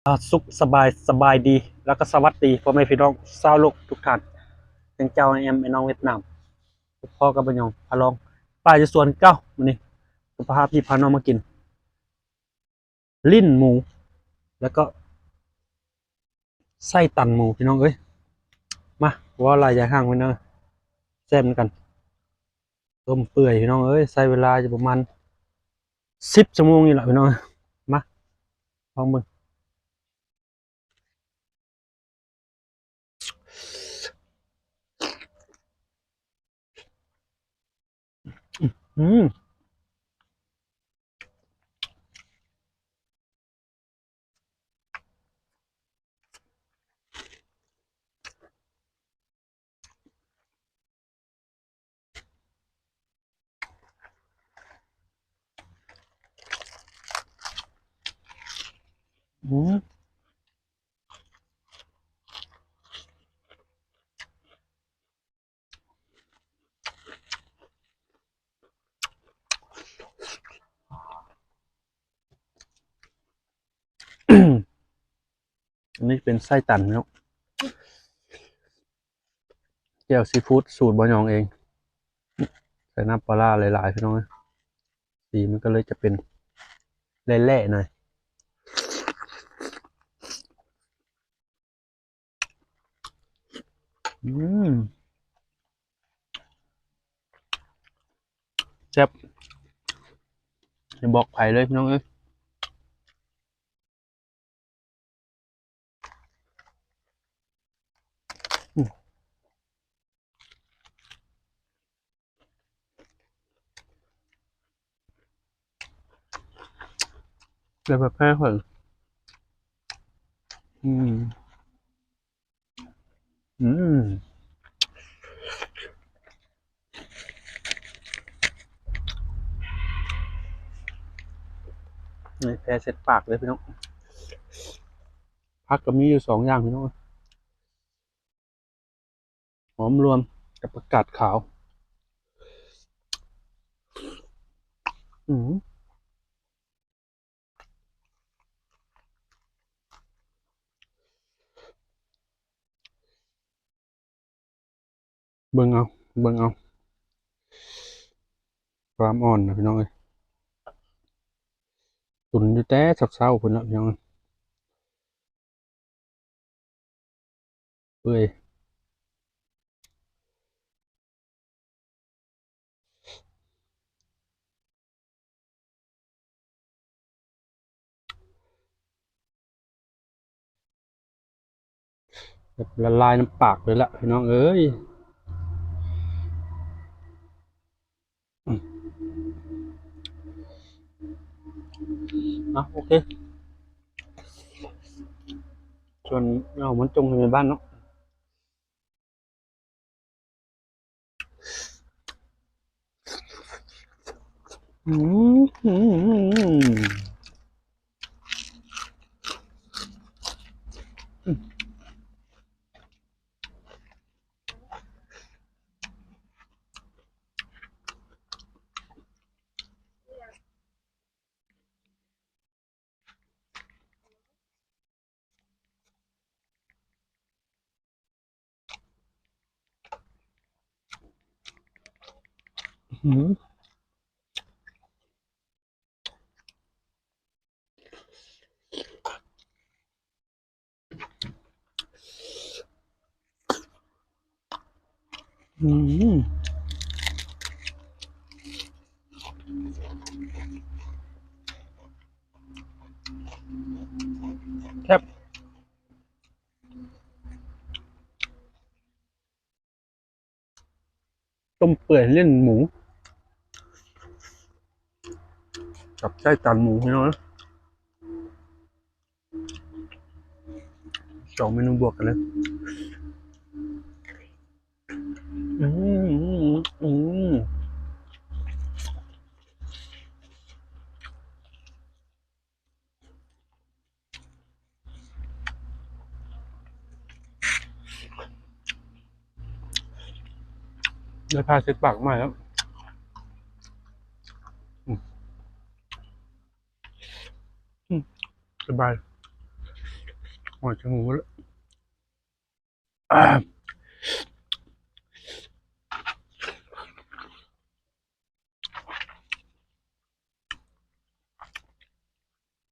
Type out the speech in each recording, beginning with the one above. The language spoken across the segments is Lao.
ອ່າ ສຸກສະບາຍ ສະບາຍດີ ແລ້ວກໍສະຫວັດດີພໍ່ແມ່ພີ່ນ້ອງຊາວໂລກທຸກທ່ານ. ເປັນເຈົ້າ ແອມ ໄອ້ນ້ອງຫວຽດນາມ ພໍ້ກັບບ່າວຍອງ ພາລອງ ປາຢູ່ສວນເກົ່າ. ມື້ນີ້ກໍພາພີ່ພານ້ອງມາກິນ ລີ້ນໝູ ແລ້ວກໍໄສ້ຕັນໝູ ພີ່ນ້ອງເອີຍ. ມາ ເວົ້າຫຼາຍຢ່າຫ້າງ ພີ່ນ້ອງ ແຊບນຳກັນ. ຕົ້ມເປື່ອຍ ພີ່ນ້ອງເອີຍ ໃຊ້ເວລາຢູ່ປະມານສິບຊົ່ວໂມງນີ້ລະ ພີ່ນ້ອງ. ມາ ລອງເບິ່ງ. ອືມ ອືມ. ອັນນີ້ເປັນໄສ້ຕັນເນາະ ແຈ່ວຊີຟູດສູດບ່າວຍອງເອງ ໃສ່ນ້ຳປາຫຼ້າຫຼາຍໆ ພີ່ນ້ອງເອີຍ ສີມັນກໍເລີຍຈະເປັນແຫຼະໆ ໜ້ອຍ. ອືມ ແຊບ ບໍ່ບອກໃຜເລີຍ ພີ່ນ້ອງເອີຍ. ອືມ ແລ້ວແບບແພ້ເພິ່ນ ອືມ ອືມ ນີ້ແພ້ເຊັດປາກເລີຍ ພີ່ນ້ອງ. ຜັກກໍມີຢູ່ສອງຢ່າງ ພີ່ນ້ອງ. ຫອມລວມກັບຜັກກາດຂາວ ອືມ ເບິ່ງເອົາ ເບິ່ງເອົາ ຄວາມອ່ອນນະ ພີ່ນ້ອງເອີຍ ຕຸນຢູ່ແຕ່ເຊົ້າໆ ພຸ້ນລະ ພີ່ນ້ອງເອີຍ. ເປື່ອຍ ແບບລະລາຍນ້ຳປາກເລີຍລະ ພີ່ນ້ອງເອີຍ. ອືມ ອ່ະ ໂອເຄ ສ່ວນເອົາມັນຈົ່ງໃຫ້ແມ່ບ້ານເນາະ. ອືມ ອືມ ອືມ ອືມ. ອືມ ອືມ ແຊບ. ຕົ້ມເປື່ອຍຫຼິ້ນໝູ ກັບໄສ້ຕັນໝູ ພີ່ນ້ອງເອີຍ. ສອງເມນູບວກກັນເລີຍ. ອືມ ອືມ ອືມ. ໄດ້ຜ້າເຊັດປາກໃໝ່ແລ້ວ. ອືມ ອືມ ສະບາຍ. ຮອດຈະໝູກແລ້ວ.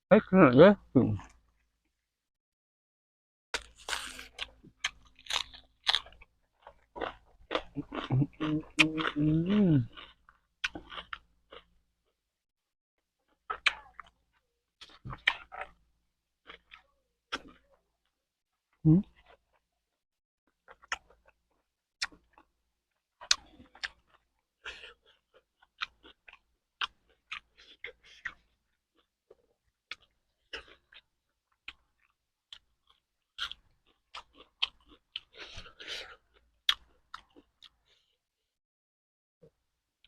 ເຮັດຂະໜາດເດ້.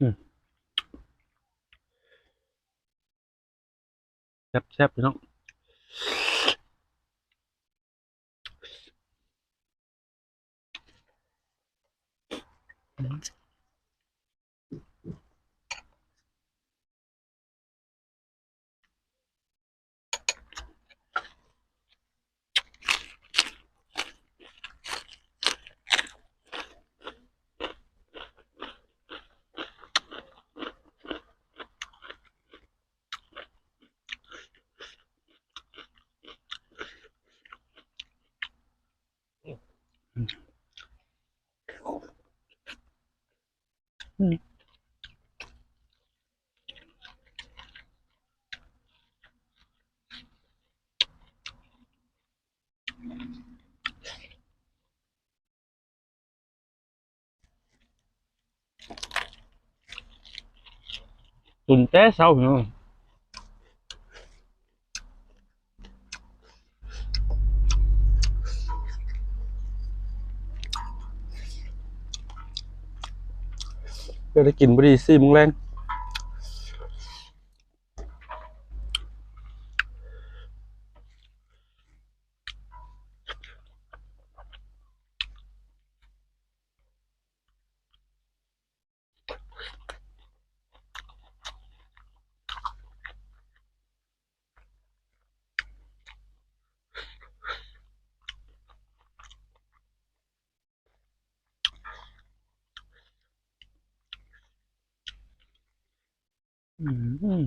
ອືມ ແຊບໆ ພີ່ນ້ອງ. ຕຸ່ນແຕ່ເຊົ້າພີ່ນ້ອງ. ກໍໄດ້ກິນພໍດີສີ່ໂມງແລງ. ອືມ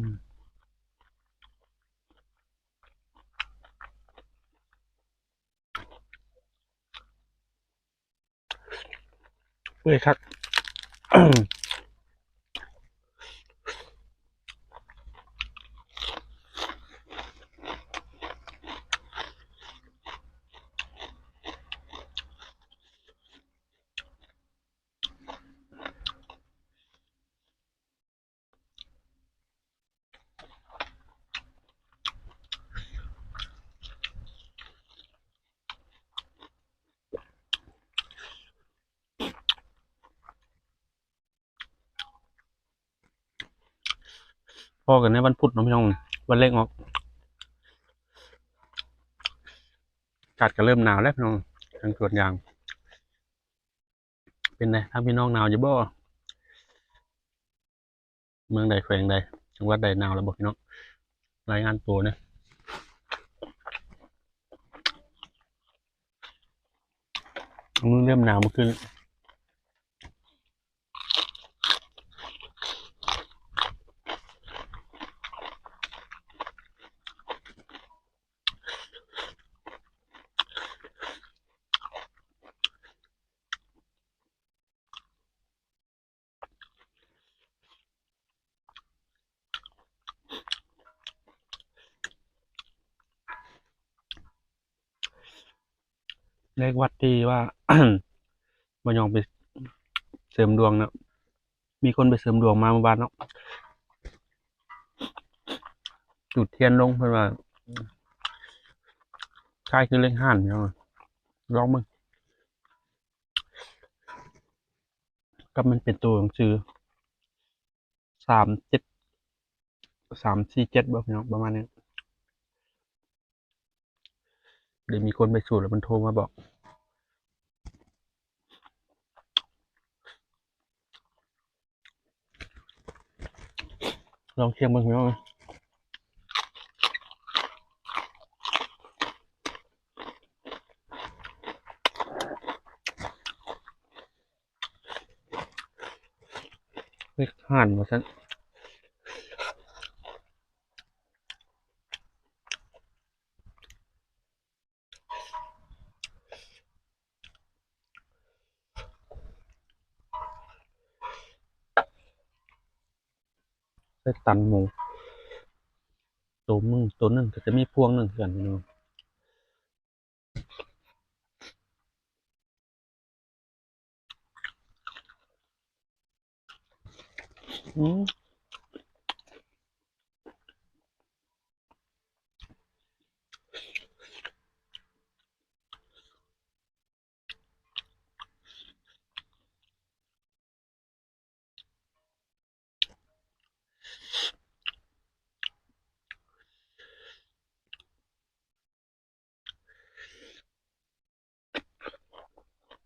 ເປື່ອຍຄັກ. ພໍ້ກັນໃນວັນພຸດເນາະພີ່ນ້ອງ, ວັນເລກອອກ. ອາກາດກໍເລີ່ມໜາວແລ້ວພີ່ນ້ອງ ທາງສວນຢາງ. ເປັນໃດ ທາງພີ່ນ້ອງໜາວຢູ່ບໍ່? ເມືອງໃດ ແຂວງໃດ ຈັງຫວັດໃດ ໜາວແລ້ວບໍ່ພີ່ນ້ອງ? ລາຍງານໂຕແດ່. ມື້ເລີ່ມໜາວມື້ຄືນ. ເລກວັດທີ່ວ່າ ບໍ່ຍອມໄປເສີມດວງເນາະ, ມີຄົນໄປເສີມດວງມາເມື່ອວານເນາະ, ຈູດທຽນລົງ ເພິ່ນວ່າຄ້າຍຄືເລກຫ້ານ ພີ່ນ້ອງ, ລອງເບິ່ງ. ກັບມັນເປັນໂຕໜັງສື ສາມເຈັດ ສາມສີ່ເຈັດ ບໍ່ພີ່ນ້ອງ ປະມານນີ້. ໄດ້ມີຄົນໄປສູດແລ້ວ ມັນໂທມາບອກ. ລອງຊຽມເບິ່ງພີ່ນ້ອງ. ເຮັດຮ້ານວ່າຊັ້ນ. ໃສ່ຕັນໝູ ໂຕໜຶ່ງ ໂຕໜຶ່ງກໍຈະມີພວງໜຶ່ງຄືກັນເນາະ. ອືມ.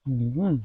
ອືມ.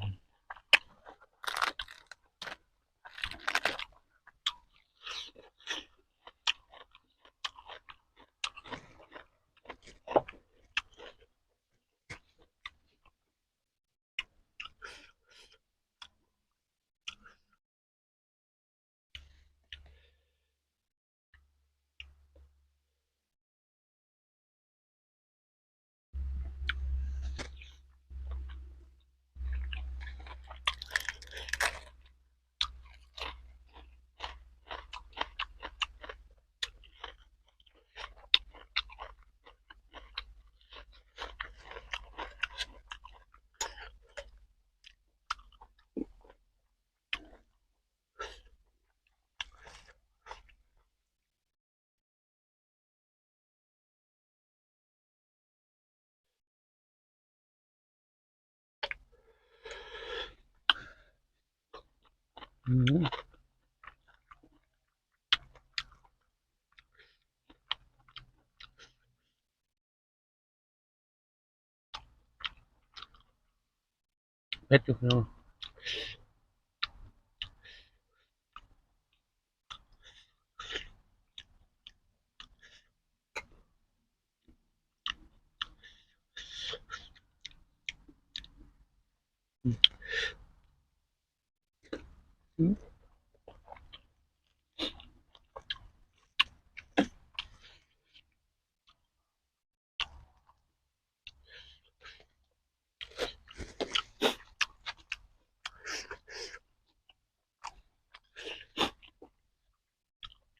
ອືມ. ເຜັດຢູ່ເນາະ. ອືມ.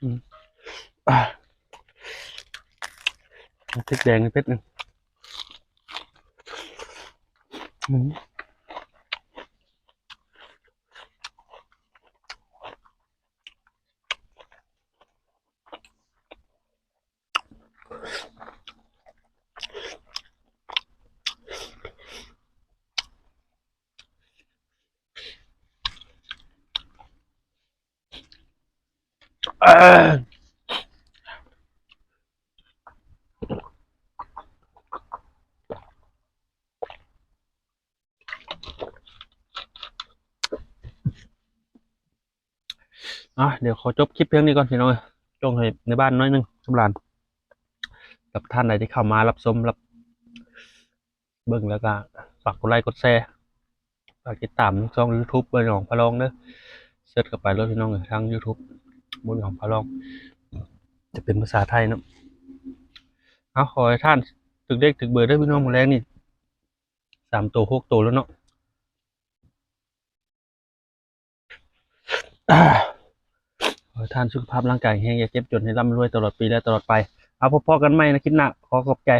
ອືມ ອ່າ ເຜັດແດງ ເຜັດໜຶ່ງ ອືມ. ອ່ະ ດຽວຂໍຈົບຄລິບພຽງນີ້ກ່ອນພີ່ນ້ອງເອີຍ ຈົ່ງໃຫ້ໃນບ້ານໜ້ອຍໜຶ່ງ ສຳຫຼານ. ສຳລັບທ່ານໃດທີ່ເຂົ້າມາຮັບຊົມ ຮັບເບິ່ງ ແລ້ວກະຝາກກົດໄລກົດແຊ ຝາກຕິດຕາມຊ່ອງຢູທູບ ບ່າວຫຍອງພາລອງເດີ. ເສີດເຂົ້າໄປໂລດພີ່ນ້ອງເອີຍ ທາງຢູທູບ ບ່າວຫຍອງພາລອງ ຈະເປັນພາສາໄທເນາະ. ເອົາ ຂໍໃຫ້ທ່ານຖືກເລກຖືກເບີເດີພີ່ນ້ອງ ມື້ແລງນີ້ ສາມໂຕ ຫົກໂຕແລ້ວເນາະ. ຂໍໃຫ້ທ່ານສຸຂະພາບຮ່າງກາຍແຮງ ຢ່າເຈັບຈົນ ໃຫ້ລ່ຳລວຍຕະຫຼອດປີ ແລະ ຕະຫຼອດໄປ. ເອົາ ພົບພໍ້ກັນໃໝ່ໃນຄລິບໜ້າ. ຂໍຂອບໃຈ